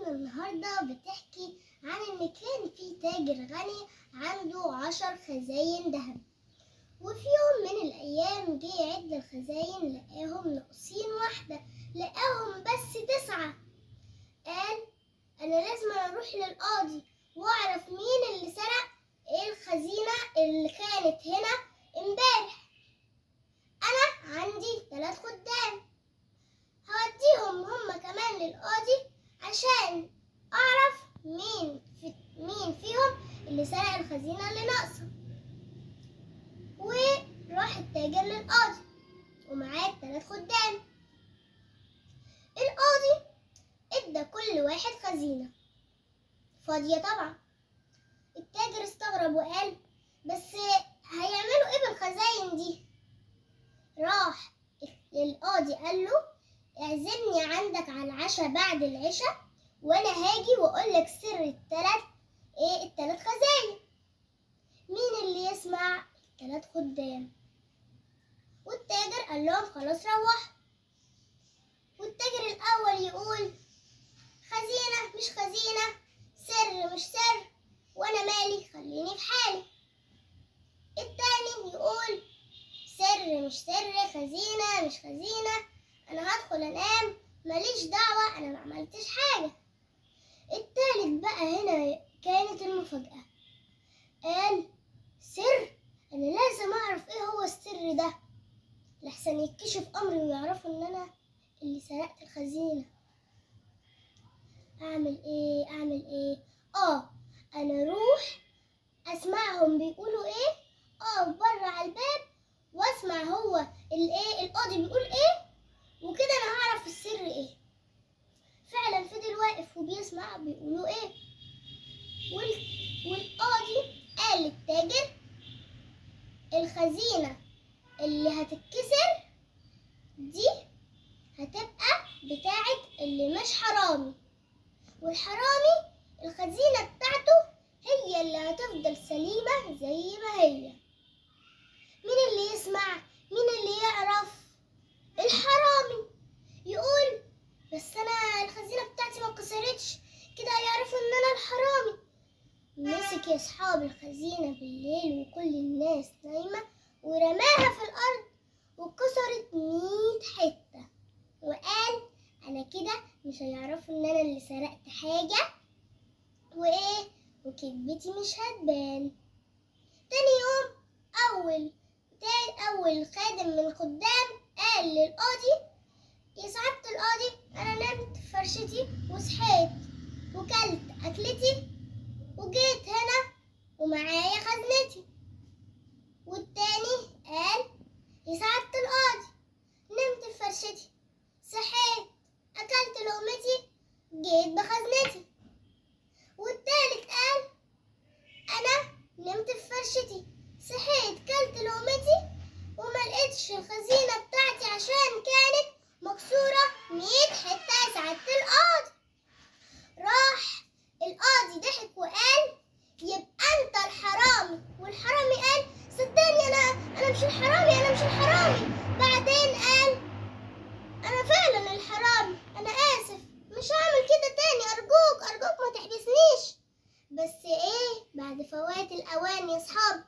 قصتنا النهاردة بتحكي عن إن كان في تاجر غني عنده 10 خزاين ذهب، وفي يوم من الأيام جه يعد الخزاين لقاهم ناقصين واحدة، لقاهم بس 9. قال أنا لازم أروح للقاضي وأعرف مين اللي سرق الخزينة اللي كانت هنا امبارح. أنا عندي 3 خدام، هوديهم هما كمان للقاضي عشان أعرف مين فيهم اللي سرق الخزينة اللي ناقصة. وراح التاجر للقاضي ومعاه 3 خدام. القاضي ادى كل واحد خزينة فاضية طبعا. التاجر استغرب وقال بس هيعملوا ايه بالخزاين دي؟ راح للقاضي قال له اعزمني عندك على العشاء بعد العشاء وانا هاجي واقولك سر التلات خزاين. مين اللي يسمع؟ ال3 خدام. والتاجر قال لهم خلاص روحوا. والتاجر الاول يقول خزينة مش خزينة، سر مش سر، وانا مالي، خليني في حالي. التاني يقول سر مش سر، خزينة مش خزينة، انا هدخل انام، ماليش دعوة، انا ما عملتش حاجة. التالت بقى هنا كانت المفاجأة، قال سر، انا لازم اعرف ايه هو السر ده لحسن يتكشف امري ويعرفوا ان انا اللي سرقت الخزينة. اعمل ايه؟ انا اروح اسمعهم بيقولوا ايه، اقف بره على الباب واسمع هو القاضي بيقول ايه، وكده انا هعرف السر ايه. فعلا فضل واقف وبيسمع بيقولوا ايه. والقاضي قال للتاجر الخزينة اللي هتتكسر دي هتبقى بتاعت اللي مش حرامي، والحرامي الخزينة بتاعته هي اللي هتفضل سليمة زي ما هي. مين اللي يسمع؟ مين اللي يعرف؟ الحرامي. يقول بس انا الخزينة بتاعتي ما اتكسرتش، كده هيعرفوا ان انا الحرامي. مسك يا اصحاب الخزينة بالليل وكل الناس نايمة ورماها في الارض وكسرت 100 حتة، وقال انا كده مش هيعرفوا ان انا اللي سرقت حاجة وايه، وكذبتي مش هتبان. تاني يوم اول خادم من الخدام قال للقاضي يا سعادة القاضي انا نمت في فرشتي وصحيت وكلت اكلتي وجيت هنا ومعايا خزنتي. والتاني قال يا سعادة القاضي نمت في فرشتي صحيت اكلت لقمتي جيت بخزنتي. والتالت قال انا نمت في فرشتي صحيت كلت لقمتي وما لقيتش الخزينة بتاعتي عشان كانت مكسورة 100 حتة يا سعادة القاضي. راح القاضي ضحك وقال يبقى انت الحرامي. والحرامي قال صدقني انا مش الحرامي، انا مش الحرامي. بعدين قال انا فعلا الحرامي، انا اسف، مش هعمل كده تاني، ارجوك ارجوك ما تحبسنيش. بس ايه، بعد فوات الاوان يا اصحابي،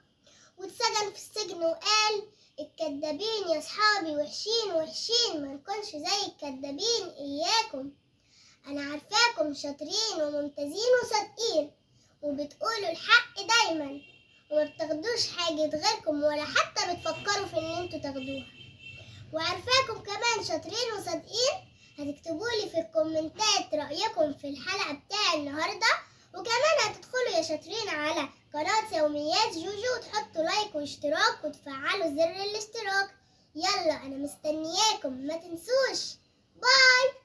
واتسجن في السجن. وقال الكدابين يا اصحابي وحشين وحشين، ما نكونش زي الكدابين اياكم، انا عارفاكم شاطرين وممتازين وصادقين وبتقولوا الحق دايما وما بتاخدوش حاجة غيركم ولا حتى بتفكروا في ان انتوا تاخدوها، وعارفاكم كمان شاطرين وصادقين. هتكتبولي في الكومنتات رأيكم في الحلقة بتاع النهاردة، وكمان هتدخلوا يا شاطرين على قناة يوميات جوجو وتحطوا like واشتراك وتفعلوا زر الاشتراك. يلا انا مستنياكم، ما تنسوش. bye.